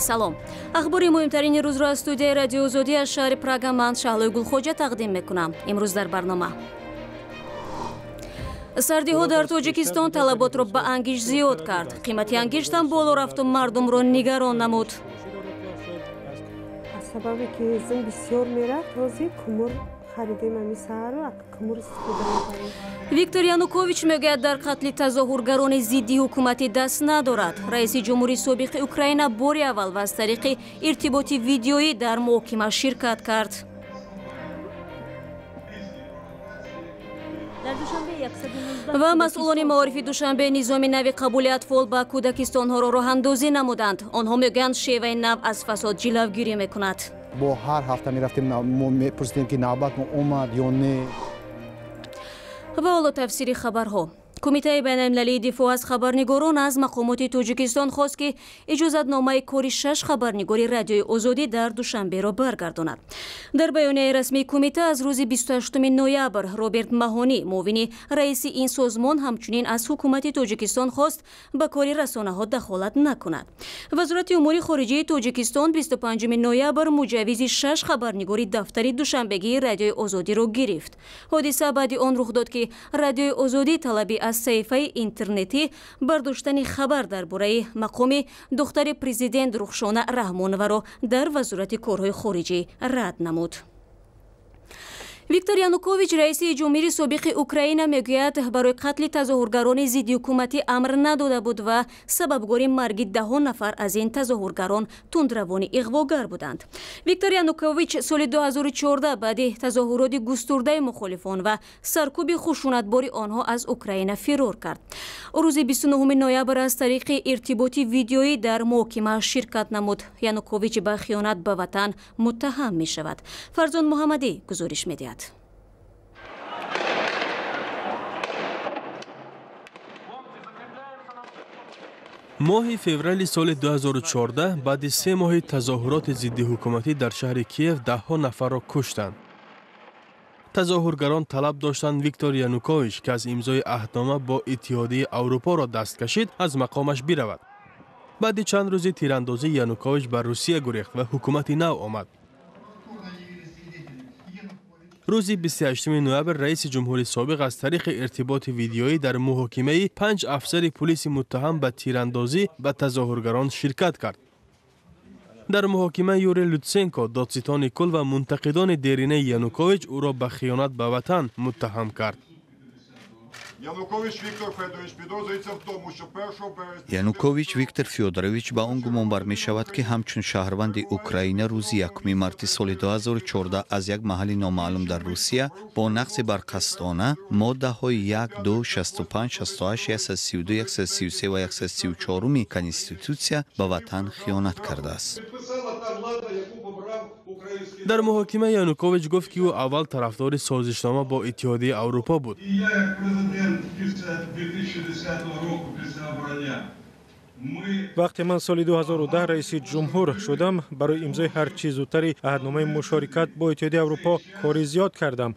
Салом. Ахбори муҳимтарини рӯзро аз студияи Радиои Озодӣ аз шаҳри Прага ман Шаҳлои Гулхоҷа тақдим мекунам. Имрӯз дар барнома. Сардиҳо дар Тоҷикистон талаботро ба ангишт зиёд кард. Қимати ангиштам боло рафту мардумро нигарон намуд. Аз сабабе ки ҳезум бисёр мерафт, ҳозир кумур харидем ами саҳару кумур истифода мебарем. Виктор Янукович мегӯяд, дар қатли тазоҳургарони зидди ҳукуматӣ даст надорад. Раиси ҷумҳури собиқи Украина бори аввал ва аз тариқи иртиботи видеоӣ дар муҳокима ширкат кард. Ва масъулони маорифи Душанбе низоми нави қабули атфол ба кӯдакистонҳоро роҳандозӣ намуданд. Онҳо мегӯянд, шеваи нав аз фасод ҷилавгирӣ мекунад. Бо ҳар ҳафта мерафтем, мо мепурсидем, ки навбат мо омад ё не. Ва ҳоло тафсири хабарҳо. Кумитаи байналмилалии дифоъ аз хабарнигорон аз мақомоти Тоҷикистон хост, ки иҷозатномаи кори шаш хабарнигори Радиои Озодӣ дар Душанберо баргардонад. Дар баёнияи расмии кумита аз рӯзи 28 ноябр Роберт Маҳонӣ, муовини раиси ин созмон, ҳамчунин аз ҳукумати Тоҷикистон хост, ба кори расонаҳо дахолат накунад. Вазорати умури хориҷии Тоҷикистон 25 ноябр муҷаввизи шаш хабарнигори дафтари душанбегии Радиои Озодиро гирифт. Ҳодиса баъди он рух дод, ки Радиои Озодӣ талаби аз саҳифаи интернетӣ бардоштани хабар дар бораи мақоми духтари президент Рухшона Раҳмоноваро дар Вазорати корҳои хориҷӣ рад намуд. Виктор Янукович, раиси ҷумҳури собиқи Украина, мегӯяд, барои қатли тазоҳургарони зиддиҳукуматӣ амр надода буд ва сабабгори марги даҳон нафар аз ин тазоҳургарон тундравони иғвогар буданд. Виктор Янукович соли 2014 баъди тазоҳуроти густурдаи мухолифон ва саркӯби хушунатбори онҳо аз Украина фирор кард. Рӯзи 29 ноябр аз тариқи иртиботи видеоӣ дар муҳокима ширкат намуд. Янукович ба хиёнат ба ватан муттаҳам мешавад. Фарзон Муҳаммадӣ гузориш медиҳад. Моҳи феврали соли 2014 баъди 3 моҳи тазоҳуроти зиддиҳукуматӣ дар шаҳри Киев даҳҳо нафарро куштанд. Тазоҳургарон талаб доштанд, Виктор Янукович, ки аз имзои аҳднома бо Иттиҳодияи Аврупоро даст кашид, аз мақомаш биравад. Баъди чанд рӯзи тирандозӣ Янукович ба Русия гурехт ва ҳукумати нав омад. Рӯзи 28 ноябр раиси ҷумҳури собиқ аз тариқи иртиботи видеоӣ дар муҳокимаи панҷ афсари пулиси муттаҳам ба тирандозӣ ба тазоҳургарон ширкат кард. Дар муҳокима Юрий Лутсенко, додситони кул ва мунтақидони деринаи Янукович, ӯро ба хиёнат ба ватан муттаҳам кард. Янукович Виктор Фёдорович ба он гумонбар мешавад, ки ҳамчун шаҳрванди Украина рӯзи 1 марти соли 2014 аз як маҳалли номаълум дар Русия бо нақзи барқасдона моддаҳои 1, 2, 65, 68, 132, 133 ва 134 Конститутсия ба ватан хиёнат кардааст. Дар муҳокима Янукович гуфт, ки ӯ аввал тарафдори созишнома бо Иттиҳодияи Аврупо буд. Вақте ман соли 2010 раиси ҷумҳур шудам, барои имзои ҳар чӣ зудтари аҳдномаи мушорикат бо Иттиҳодияи Аврупо кори зиёд кардам.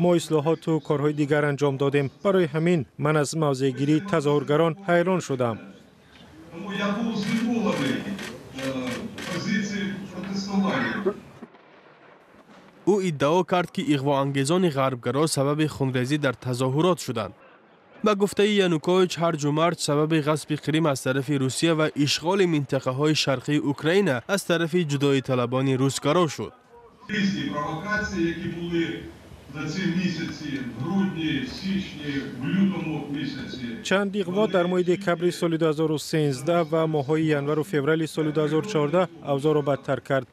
Мо ислоҳоту корҳои дигар анҷом додем. Барои ҳамин ман аз мавзеъгирии тазоҳургарон ҳайрон шудам. Ӯ иддао кард, ки иғвоангезони ғарбгаро сабаби хунрезӣ дар тазоҳурот шуданд. Ба гуфтаи Янукович, ҳарҷу марҷ сабаби ғасби Қрим аз тарафи Русия ва ишғоли минтақаҳои шарқии Украина аз тарафи ҷудоиталабони русгаро шуд. Чанд иғво дар моҳи декабри соли 2013 ва моҳҳои январу феврали соли 2014 авзоъро бадтар кард.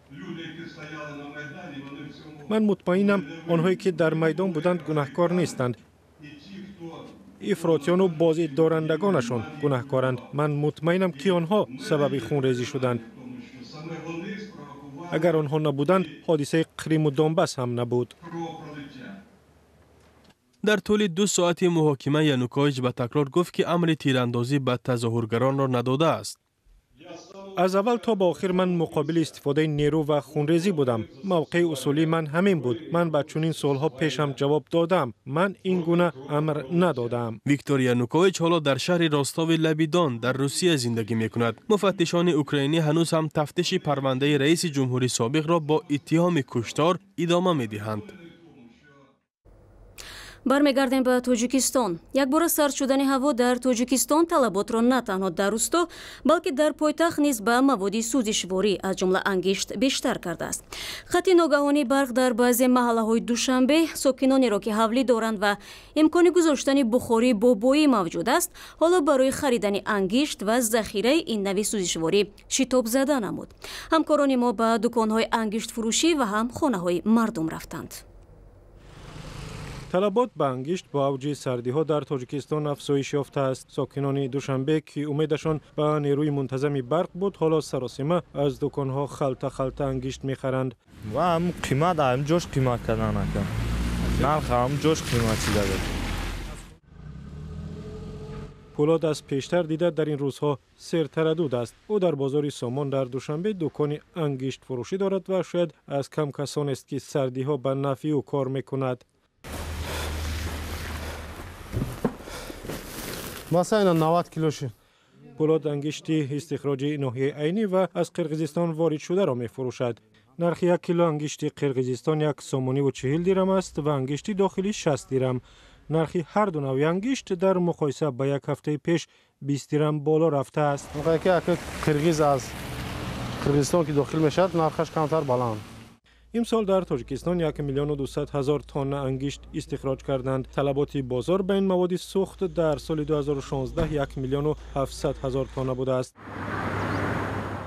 Ман мутмаинам, онҳое ки дар майдон буданд, гунаҳкор нестанд. Ифротиёну бозидорандагонашон гунаҳкоранд. Ман мутмаинам, ки онҳо сабаби хунрезӣ шуданд. Агар онҳо набуданд, ҳодисаи Қриму Донбас ҳам набуд. Дар тӯли 2 соати муҳокима Янукович ба такрор гуфт, ки амри тирандозӣ ба тазоҳургаронро надодааст. Аз аввал то ба охир ман муқобили истифодаи нерӯ ва хунрезӣ будам. Мавқеи усулии ман ҳамин буд. Ман ба чунин суолҳо пешам ҷавоб додам. Ман ин гуна амр надодаам. Виктор Янукович ҳоло дар шаҳри Ростови лаби Дон дар Русия зиндагӣ мекунад. Муфаттишони украинӣ ҳанӯз ҳам тафтиши парвандаи раиси ҷумҳури собиқро бо иттиҳоми куштор идома медиҳанд. Бармегардем ба Тоҷикистон. Якбора сард шудани ҳаво дар Тоҷикистон талаботро на танҳо дар рӯсто, балки дар пойтахт низ ба маводи сӯзишворӣ, аз ҷумла ангишт, бештар кардааст. Хати ногаҳонии барқ дар баъзе маҳаллаҳои Душанбе сокинонеро, ки ҳавлӣ доранд ва имкони гузоштани бухории бобоӣ мавҷуд аст, ҳоло барои харидани ангишт ва захираи ин нави сӯзишворӣ шитоб зада намуд. Ҳамкорони мо ба дуконҳои ангиштфурӯшӣ ва ҳам хонаҳои мардум рафтанд. Талабот ба ангишт бо авҷи сардиҳо дар Тоҷикистон афзоиш ёфтааст. Сокинони Душанбе, ки умедашон ба нерӯи мунтазами барқ буд, ҳоло саросима аз дуконҳо халта халта ангишт мехаранд. Ва ҳам қимат, ҳам ҷош қимат кардан ака. Нарх ҳам ҷош қимат шуда. Пулод аз пештар дида дар ин рӯзҳо сертарадуд аст. Ӯ дар бозори Сомон дар Душанбе дукони ангиштфурӯшӣ дорад ва шояд аз кам касонест, ки сардиҳо ба нафъи ӯ кор мекунад. Масалан 90 килоши. Пулод ангишти истихроҷи ноҳияи Айнӣ ва аз Қирғизистон ворид шударо мефурӯшад. Нархи 1 кило ангишти Қирғизистон 1 сомониву 40 дирам аст ва ангишти дохилӣ 60 дирам. Нархи ҳар ду навъи ангишт дар муқоиса ба як ҳафтаи пеш 20 дирам боло рафтааст. Қирғиз аз Қирғизистон ки дохил мешавад, нархаш камтар баланд. Имсол дар Тоҷикистон 1 200 000 тонна ангишт истихроҷ карданд. Талаботи бозор ба ин маводи сӯхт дар соли 2016 1 700 000 тонна будааст.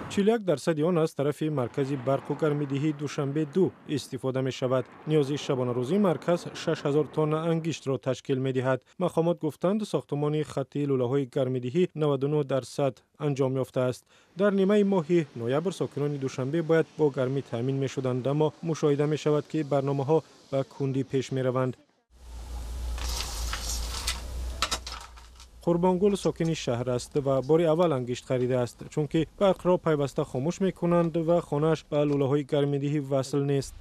41% он аз тарафи маркази барқу гармидиҳии Душанбе 2 истифода мешавад. Ниёзи шабонарӯзии марказ 6000 тонна ангиштро ташкил медиҳад. Мақомот гуфтанд, сохтумони хатти лӯлаҳои гармидиҳӣ 99% анҷом ёфтааст. Дар нимаи моҳи ноябр сокинони Душанбе бояд бо гармӣ таъмин мешуданд, аммо мушоҳида мешавад, ки барномаҳо ба кундӣ пеш мераванд. Қурбонгул сокини шаҳр аст ва бори аввал ангишт харидааст, чунки барқро пайваста хомӯш мекунанд ва хонааш ба лӯлаҳои гармидиҳӣ васл нест.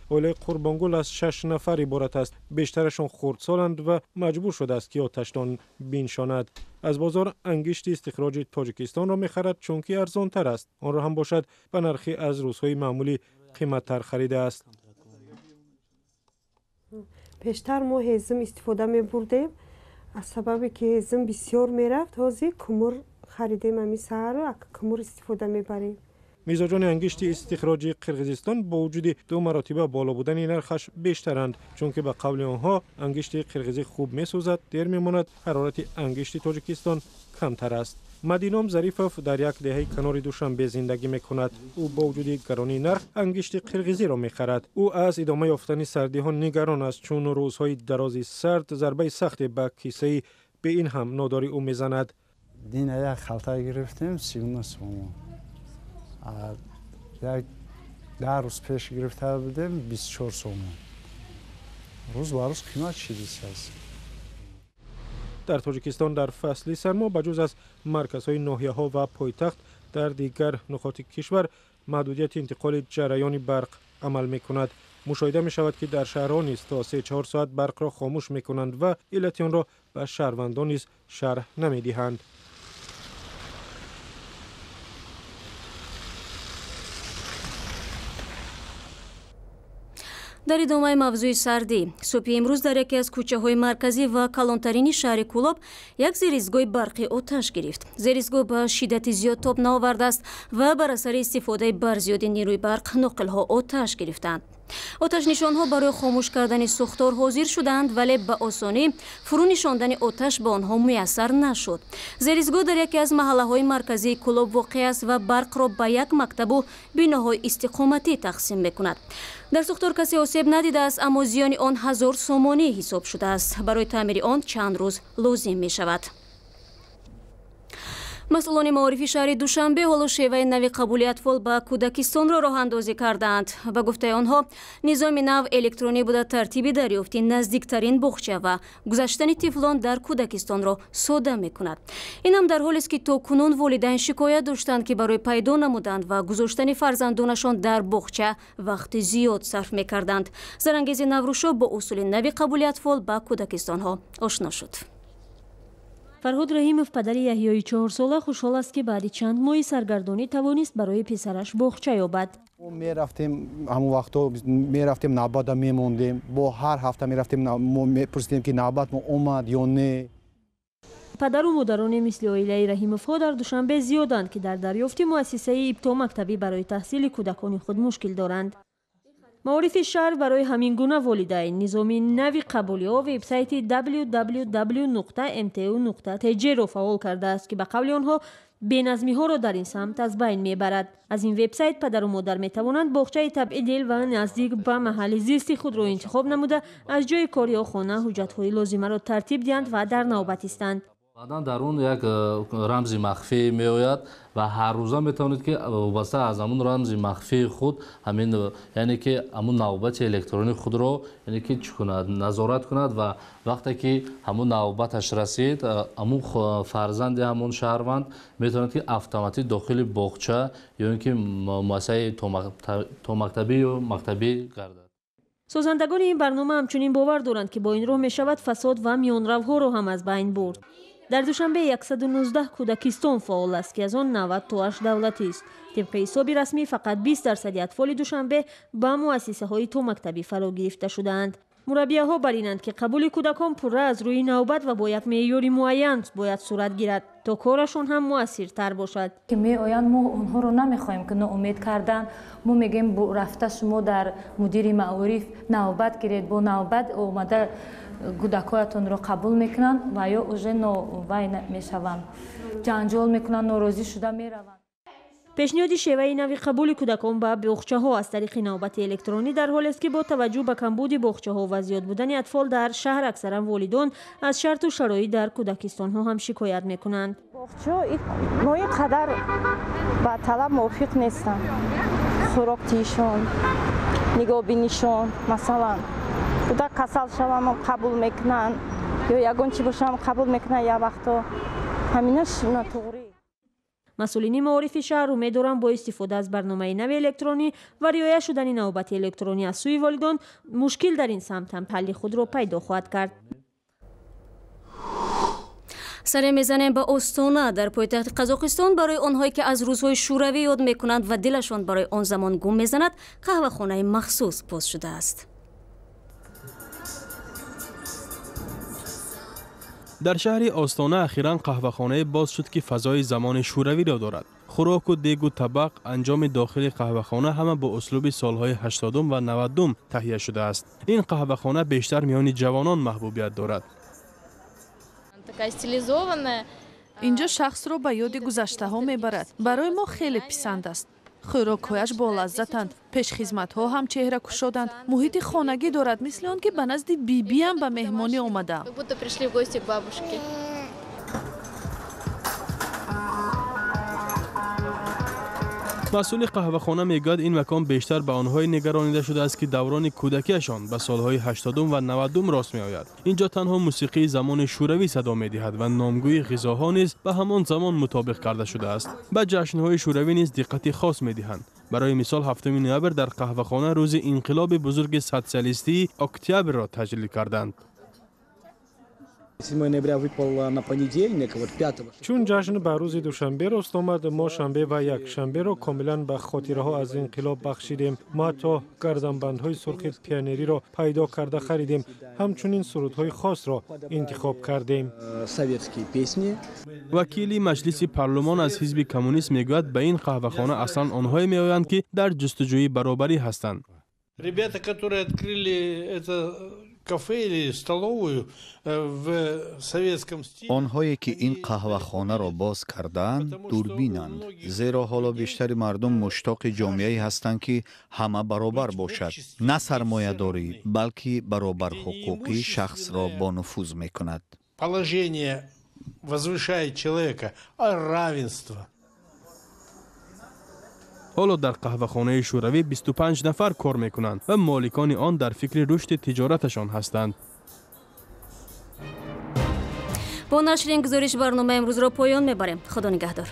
Оилаи Қурбонгул аз 6 нафар иборат аст. Бештарашон хурдсоланд ва маҷбур шудааст, ки оташдон биншонад. Аз бозор ангишти истихроҷи Тоҷикистонро мехарад, чунки арзонтар аст. Онро ҳам бошад ба нархи аз рӯзҳои маъмулӣ қиматтар харидааст. Пештар мо ҳезум истифода мебурдем. Аз сабабе ки ҳезум бисёр мерафт, ҳозир кумур харидем ҳамин саҳару кумур истифода мебарем. Мизоҷони ангишти истихроҷи Қирғизистон бо вуҷуди ду маротиба боло будани нархаш бештаранд, чунки ба қавли онҳо ангишти қирғизӣ хуб месӯзад, дер мемонад, ҳарорати ангишти Тоҷикистон камтар аст. Мадином Зарифов дар як деҳаи канори Душанбе зиндагӣ мекунад. Ӯ бо вуҷуди гаронии нарх ангишти қирғизиро мехарад. Ӯ аз идома ёфтани сардиҳо нигарон аст, чун рӯзҳои дарози сард зарбаи сахте ба кисаи бе ин ҳам нодори ӯ мезанад. Дина як халта гирифтем 39 сомон. Як 10 рӯз пеш гирифта будем 24 сомон. Рӯз ба рӯз қимат шидааст. Дар Тоҷикистон дар фасли сармо ба ҷуз аз марказҳои ноҳияҳо ва пойтахт дар дигар нуқоти кишвар маҳдудияти интиқоли ҷараёни барқ амал мекунад. Мушоҳида мешавад, ки дар шаҳрҳо низ то 3-4 соат барқро хомӯш мекунанд ва иллати онро ба шаҳрвандон низ шарҳ намедиҳанд. Дар идомаи мавзӯи сардӣ, субҳи имрӯз дар яке аз кӯчаҳои марказӣ ва калонтарини шаҳри Кӯлоб як зеристгоҳи барқӣ оташ гирифт. Зеристгоҳ ба шиддати зиёд тоб наовардааст ва бар асари истифодаи барзиёди нерӯи барқ ноқилҳо оташ гирифтанд. Оташнишонҳо барои хомӯш кардани сӯхтор ҳозир шуданд, вале ба осонӣ фурӯ нишондани оташ ба онҳо муяссар нашуд. Зеристгоҳ дар яке аз маҳаллаҳои марказии Кӯлоб воқеъ аст ва барқро ба як мактабу биноҳои истиқоматӣ тақсим мекунад. Дар сӯхтор касе осеб надидааст, аммо зиёни он 1000 сомонӣ ҳисоб шудааст. Барои таъмири он чанд рӯз лозим мешавад. Масъулони маорифи шаҳри Душанбе ҳоло шеваи нави қабули атфол ба кӯдакистонро роҳандозӣ кардаанд. Ба гуфтаи онҳо, низоми нав электронӣ буда тартиби дарёфти наздиктарин боғча ва гузаштани тифлон дар кӯдакистонро сода мекунад. Инам дар ҳолест, ки то кунун волидайн шикоят доштанд, ки барои пайдо намудан ва гузоштани фарзандонашон дар боғча вақти зиёд сарф мекарданд. Зарангези Наврӯшо бо усули нави қабули атфол ба кӯдакистонҳо ошно шуд. Фарҳод Раҳимов, падари Яҳёи 4-сола, хушҳол аст, ки баъди чанд моҳи саргардонӣ тавонист барои писараш боғча ёбад. Мерафтем, ҳамон вақтҳо мерафтем, навбата мемондем, бо ҳар ҳафта мерафтем, мо мепурсидем, ки навбат мо омад ё не. Падару модарони мисли оилаи Раҳимовҳо дар Душанбе зиёданд, ки дар дарёфти муассисаи ибтомактабӣ барои таҳсили кӯдакони худ мушкил доранд. Маорифи шаҳр барои ҳамин гуна волидайн низоми нави қабулиҳо вебсайти www.mtu.tj-ро фаъол кардааст, ки ба қавли онҳо беназмиҳоро дар ин самт аз байн мебарад. Аз ин вебсайт падару модар метавонанд боғчаи табъи дил ва наздик ба маҳалли зисти худро интихоб намуда, аз ҷои кор ё хона ҳуҷҷатҳои лозимаро тартиб диҳанд ва дар навбат истанд. Баъдан дар он як рамзи махфӣ меояд ва ҳар рӯза метавонед, ки вобаста аз ҳамун рамзи махфии худ ҳамин, яъне ки ҳамун навбати электронии худро, яъне ки чӣ кунад, назорат кунад ва вақте ки ҳамун навбаташ расид, ҳамун фарзанди ҳамун шаҳрванд метавонад, ки автоматик дохили боғча ё ин ки муассисаи томактабӣ ё мактабӣ гардад. Созандагони ин барнома ҳамчунин бовар доранд, ки бо ин роҳ мешавад фасод ва миёнравҳоро ҳам аз байн бурд. Дар Душанбе 119 кӯдакистон фаъол аст, ки аз он 98 давлатист. Тибқи ҳисоби расмӣ, фақат 20% атфоли Душанбе ба муассисаҳои томактабӣ фаро гирифта шудаанд. Мураббияҳо бар инанд, ки қабули кӯдакон пурра аз рӯи навбат ва бо як меъёри муайян бояд сурат гирад, то корашон ҳам муассиртар бошад. Ки меоянд, мо онҳоро намехоҳем, ки ноумед кардан. Мо мегӯем, рафта шумо дар мудири маориф навбат гиред, бо навбат омада кӯдакҳоятонро қабул мекунанд ва ё уже вай мешаванд, ҷанҷол мекунанд, норозӣ шуда мераванд. Пешниҳоди шеваи нави қабули кӯдакон ба боғчаҳо аз тариқи навбати электронӣ дар ҳолест, ки бо таваҷҷӯҳ ба камбуди боғчаҳо ва зиёд будани атфол дар шаҳр, аксаран волидон аз шарту шароит дар кӯдакистонҳо ҳам шикоят мекунанд. Боғчаҳо ин қадар ба талаб мувофиқ нестанд. Хӯроктиишон, нигоҳбинишон, масалан, кӯдак касал шавам қабул мекунанд ё ягон чӣ бошам қабул мекунанд, як вақто ҳаминаш нотуғрӣ. Масъулини маорифи шаҳр умед доранд, бо истифода аз барномаи нави электронӣ ва риоя шудани навбати электронӣ аз сӯи волидон, мушкил дар ин самт ҳам ҳалли худро пайдо хоҳад кард. Саре мезанем ба Остона. Дар пойтахти Қазоқистон барои онҳое, ки аз рӯзҳои шӯравӣ ёд мекунанд ва дилашон барои он замон гум мезанад, қаҳвахонаи махсус боз шудааст. Дар шаҳри Остона ахиран қаҳвахонае боз шуд, ки фазои замони шӯравиро дорад. Хӯроку дегу табақ, анҷоми дохили қаҳвахона ҳама бо услуби солҳои 80 ва 90 таҳия шудааст. Ин қаҳвахона бештар миёни ҷавонон маҳбубият дорад. Инҷо шахсро ба ёди гузаштаҳо мебарад. Барои мо хеле писанд аст. Хӯрокҳояш болаззатанд, пешхизматҳо ҳам чеҳра кушоданд, муҳити хонагӣ дорад, мисли он ки ба назди бибиам ба меҳмонӣ омадаам. Масъули қаҳвахона мегӯяд, ин макон бештар ба онҳое нигаронида шудааст, ки даврони кӯдакиашон ба солҳои 80 ва 90 рост меояд. Инҷо танҳо мусиқии замони шӯравӣ садо медиҳад ва номгӯи ғизоҳо низ ба ҳамон замон мутобиқ карда шудааст. Ба ҷашнҳои шӯравӣ низ диққати хос медиҳанд. Барои мисол, 7 ноябр дар қаҳвахона рӯзи инқилоби бузурги социалистии октябрро таҷлил карданд. 7 ноября выпал на понедельник, вот 5. Чун ҷашн ба рӯзи душанбе рост омад, мо шанбе ва якшанберо комилан ба хотираҳо аз инқилоб бахшидем. Мо ҳатто гарданбандҳои сурхи пионериро пайдо карда харидем, ҳамчунин сурудҳои хосро интихоб кардем. Советские песни. Вакили маҷлиси парлумон аз ҳизби коммунист мегӯяд, ба ин қаҳвахона аслан онҳое меоянд, ки дар ҷустуҷӯи баробарӣ ҳастанд. Ребята, которые открыли это кафе или столовую в советском стиле. Онҳое, ки ин қаҳвахонаро боз кардаанд, дурбинанд, зеро ҳоло бештари мардум муштоқи ҷомеае ҳастанд, ки ҳама баробар бошад. На сармоядорӣ, балки баробарҳуқуқӣ шахсро бонуфуз мекунад. Положение возвышает человека, а равенство. Ҳоло дар қаҳвахонаи Шӯравӣ 25 нафар кор мекунанд ва моликони он дар фикри рушди тиҷораташон ҳастанд. Бо нашри ин гузориш барномаи имрӯзро поён мебарем. Худо нигаҳдор.